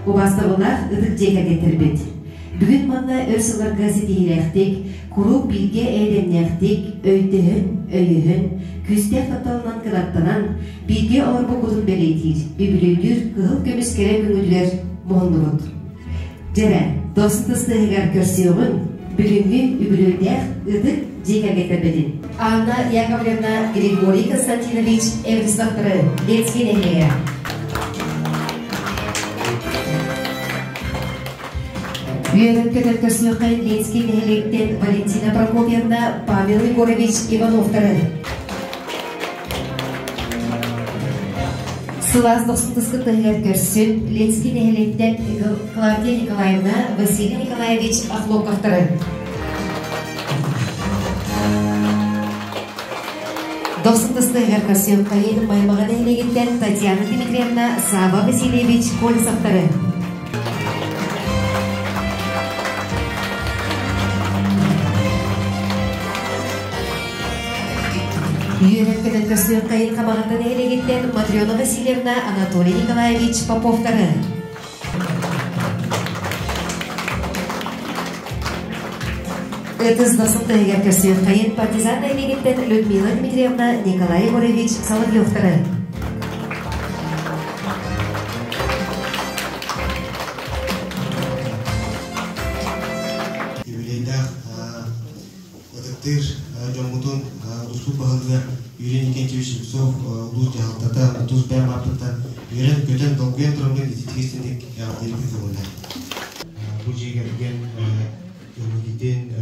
Убаастабыллаах ытык дьиэ кэргэттэрбит! Бүгүн манна өр сылларга ситиһиилээхтик, куруук бииргэ эйэлэмнээхтик, өйдөһөн, өйөһөн, күүстээх тапталынан кынаттанан, бииргэ олорбуккутун бэлиэтиир, үбүлүөйдүүр кыһыл көмүс кэрэ күҥҥүтүгэр муһуннубут. Дьэрэ, дохсун тыстыһыгар көрсүөҕүҥ, бүгүҥҥү үбүлүөйдээх ытык дьиэ кэргэттэрбитин. Анна Яковлевна, Григорий Константинович Эврисовтары, Ленскэй нэһилиэгэ. Үөрэн көтөн көрсүөххэ Ленскэй нэһилиэктэн Валентина Прокопьевна, Павел Егорович Ивановтары. Сылаас дохсун тыһыгар көрсүн Ленскэй нэһилиэктэн Клавдия Николаевна, Василий Николаевич Охлопковтары. Дохсун тыстыгар көрсүөххэйин Маймаҕа нэһилиэгиттэн Татьяна Дмитриевна, Сава Васильевич Колесовтары. Үөрэн көтөн көрсүөххэйин Хамаҕатта нэһилиэгиттэн Матрена Васильевна, Анатолий Николаевич Поповтары. Ытыс дохсун тыһыгар көрсүөххэйин Партизан нэһилиэгиттэн Людмила Дмитриевна, Николай Егорович Соловьевтары. Юбилейдаах ытыктыыр дьоммутун улууспут баһылыга Юрий Никитич Слепцов улуус дьаһалтата тус бэйэм ааппыттан үөрэн-көтөн, долгуйан тураммын ититик истиҥник эҕэрдэлиирбин көҥүллээх. Бу дьиэ кэргэн инникитин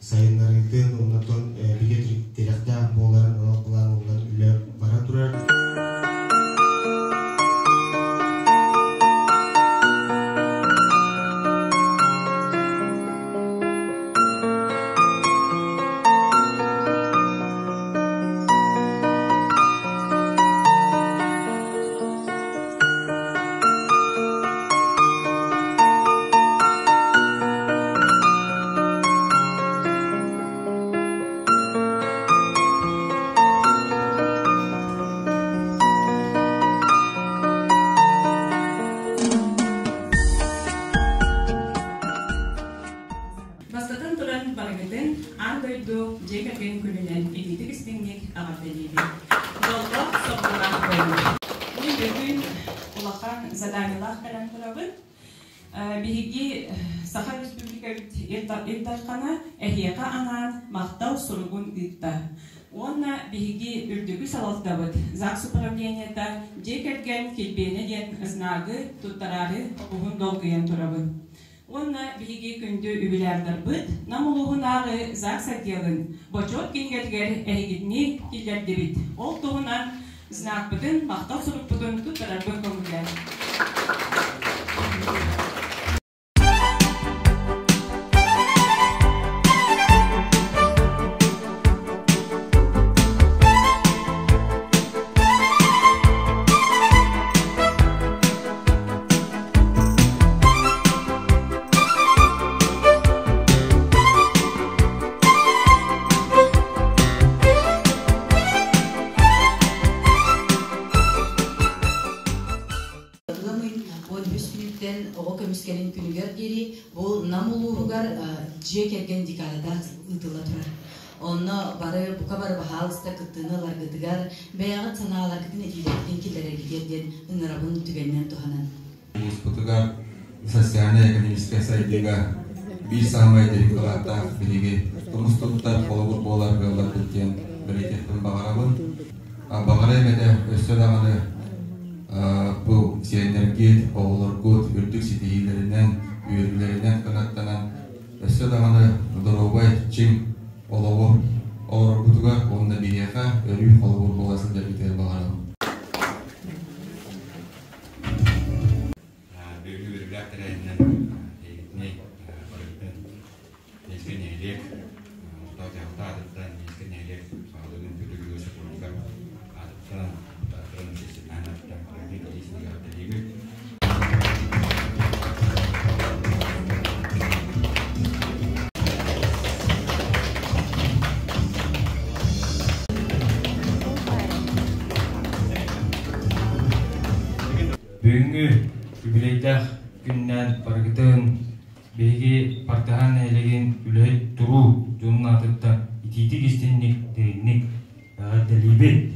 сайыннарыытын оннотон бигэ тирэхтээх буоларын анал былаан ылынан үлэ бара турар. Бастатан туран, барыгытын аан дойду дьиэ кэргэн күнүнэн итиитик-истиҥник эҕэрдэлиибин. Дьоллоох, соргулаах буолуҥ. Мин бүгүн улахан заданиелаах кэлэн турабын. Биһиги Саха Республикабыт Ил Дархана эһиэхэ анаан махтал суругун ыытта. Уонна биһиги үрдүкү салалтабыт ЗАГС управлениета дьиэ кэргэн килбиэнэ диэн знагы туттараары уһун долгуйан турабын. Уонна биһиги күндү үбүлээрдарбыт Нам улууһунааҕы ЗАГС отделын Бочуот кинигэтигэр эһигитини киллэрдибит. Ол туһунан знакпытын, махтал сурукпутун туттарарбын көҥүллээн. Ыам ый 13 күнүттэн оҕо көмүскэлин күнүгэр диэри бу Нам улууһугар дьиэ кэргэн декадата ыытылла турар. Онно бары бука бары баһаалыста кыттыыны ыларгытыгар, бэйэҕит санааларгытын этиилэргитин киллэрэргитигэр диэн ыҥырабын түгэнинэн туһанан. Улууспутугар социальнай-экономическай сайдыыга биир саамай дириҥ кылааттаах биһиги тумус туттар холобур буолар ыалларбыт диэн бэлиэтиэхпин баҕарабын. Баҕарыам этэ өссө даҕаны бу сиэннэргит, оҕолоргут үрдүк ситиһиилэринэн, үөрүүлэринэн кынаттанан өссө даҕаны доруобай, чиҥ олоҕу олороргутугар уонна биһиэхэ өрүү холобур буола сылдьаргытыгар баҕарабын. Бүгүҥҥү үөрүүлээх тэрээһининэн эйигитини барыгытын Ленскэй нэһилиэк олохтоох дьаһалта аатыттан Ленскэй нэһилиэк баһылыгын Петр Григорьевич Сокольников аатыттан Тааттаран общественнай аатыттан барыгытын кэлии эҕэрдэлиибит. Бүгүҥҥү Үбүлүөйдээх күннээн барыгытын биһиги Партыһаан нэһилиэгин үлэһит туруу дьонун аатыттан итиитик истинник, дириҥник эҕэрдэлиибит.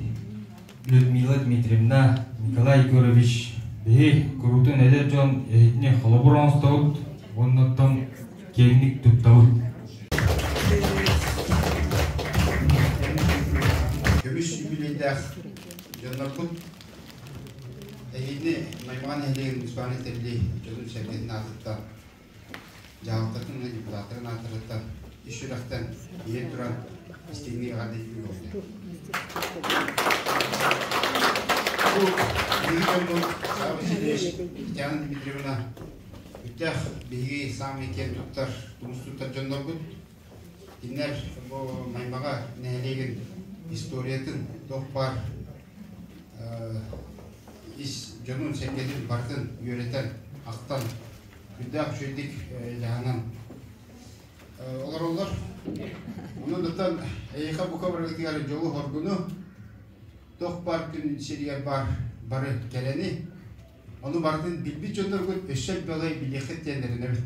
Людмила Дмитриевна, Николай Егорович, биһи куруутун эдэр дьон эһитини холобур оҥостобут уонна оттон киэҥник туттабыт. Көмүс юбилейдаах дьоннорбут эһиини Маймаҕа нэһилиэгин муниципальнай тэриллии дьонун-сэргэтин аатыттан, дьаһалтатын уонна депутаттарын ааттарыттан ис сүрэхтэн ийэн туран истиҥник эҕэрдэлиибин буолла. Бу биһиги дьоммут Сава Васильевич, Татьяна Дмитриевна Үтэх биһиги саамай киэн туттар, тумус туттар дьоннорбут. Кинилэр бу Маймаҕа нэһилиэгин историятын туох баар ис дьонун-сэргэтин барытын үөрэтэн, ахтан, үрдээх үчүгэйдик дьаһанан олороллор. Онон оттон эйиэхэ бука барыгытыгар дьолу-соргуну, туох баар күн сиригэр баар бары кэрэни, Ону барытын билбит дьонноргут өссө элбэҕи билиэххит диэн эрэнэбит.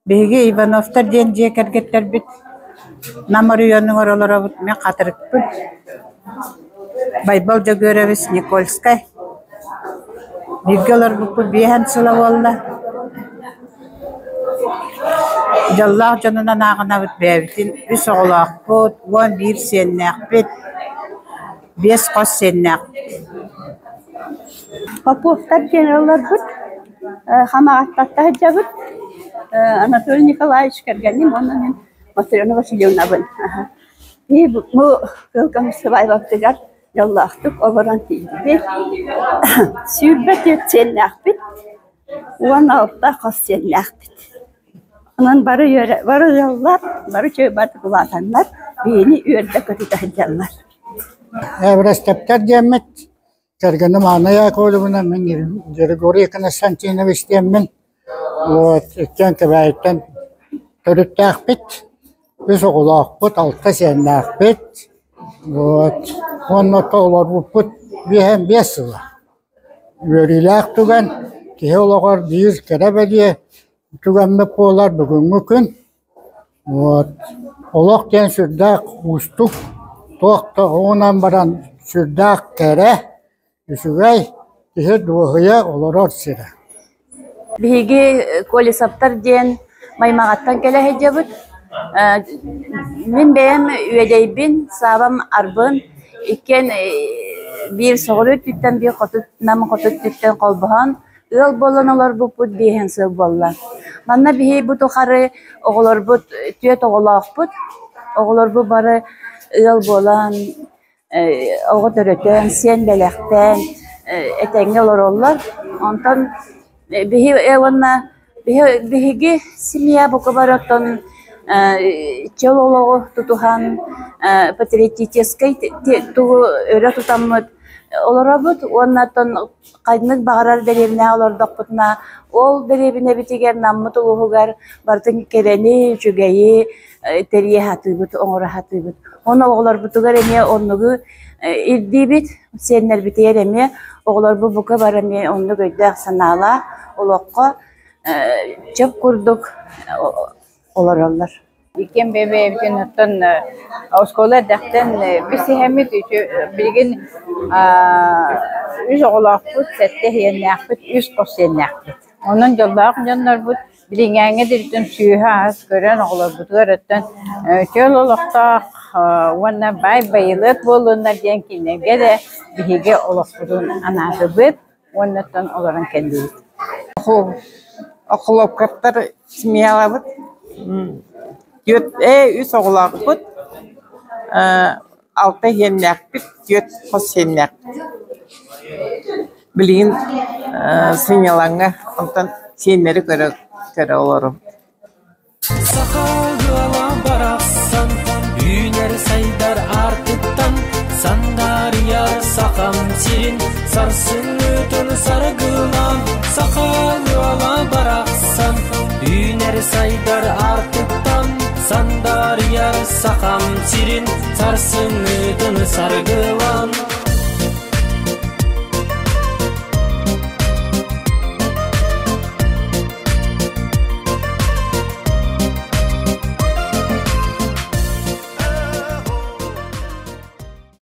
Биһиги Ивановтар диэн дьиэ кэргэттэрбит Нам оройуонугар олоробут, мин Хатырыкпын, Байбал Дьөгүөрэбис Никольскай. Бииргэ олорбуппут биэһэн сыла буолла. Дьоллоох дьонунан ааҕынабыт бэйэбитин үс оҕолоохпут, 11 сиэннээхпит, биэс хос сиэннээхпит. Поповтар диэн олорбут, Хамаҕаттатта сылдьабыт. Анатолий Николаевич кэргэним уонна мин Матрена Васильевнабын. Бу кыыл көмүс сыбаайбабытыгар дьоллоохтук олорон тиийдибит. 24 сиэннээхпит, 16 хос сиэннээхпит. Онон бары үөрэ, бары ыаллар, бары үчүгэй бардык улаатаннар, биһини үөрдэ-көтүтэ сылдьаллар. Эбэрэстэптэр диэммит, кэргэним Анна Яковлевна, мин Григорий Константинович диэммин, вот, иккиэн Кэбээйиттэн төрүттээхпит, үс оҕолоохпут, алта сиэннээхпит, вот, уонна олорбуппут биэһэн биэс сыла. Үөрүүлээх түгэн, киһи олоҕор биир кэрэ бэлиэ түгэммит буолар бүгүҥҥү күн. Вот. Олох диэн сүрдээх уустук, туох да уунан баран сүрдээх кэрэ, үчүгэй, киһи дуоһуйа олорор сирэ. Биһиги Колесовтар диэн Маймаҕаттан кэлэ сылдьабыт. Мин бэйэм Үөдэйбин, Саабам Арбын иккиэн биир соҕуруу өттүттэн, биир хоту Нам хоту өттүттэн холбоһон ыал буолан олорбуппут биэһин сыл буолла. Манна биһи бу тухары оҕолорбут түөрт оҕолоохпут. Оҕолорбут бары ыал буолан, оҕо төрөтөн, сиэн бэлэхтээн этэҥҥэ олороллор. Онтон биһи уонна биһиги семья бука бары оттон чөл олоҕу тутуһан патриотическай тугу өрө тутаммыт олоробут уонна оттон ханнык баҕарар дэриэбинэҕэ олордохпутуна ол дэриэбинэбитигэр Наммыт улууһугар барытын кэрэни, үчүгэйи тэрийэ сатыыбыт, оҥоро сатыыбыт. Уонна оҕолорбутугар эмиэ оннугу ирдиибит, сиэннэрбитигэр эмиэ оҕолорбут бука бары эмиэ оннук өйдөөх-санаалаах олоххо чөп курдук олороллор. Иккиэн бэйэ-бэйэбитин оттон оскуола эрдэхтэн билсиһэммит билигин үс оҕолоохпут, сэттэ иһиэннээхпит, үс хос сиэннээхпит. Онон дьоллоох дьоннорбут билиҥҥээҥҥэ диэри сүөһү-ас көрөн оҕолорбутугар оттон чөл олохтоох уонна баай байылыат буоллуннар диэн кинилэргэ эрэ биһиги олохпутун анаатыбыт уонна оттон олорон кэллибит. Охлопковтар семьялабыт түөрт үс оҕолоохпут алта иһиэннээхпит түөрт хос сиэннээхпит Билигин сынньалаҥҥа онтон сиэннэри көрө көрө олоробут. Саха ыала барахсан үүнэр сайдар аартыктан сандаарыйар сахам сирин сарсыҥҥытын саргылаан Саха ыала барахсан үүнэр сайдар аартыктан сандаарыйар сахам сирин сарсыҥҥытын саргылаан.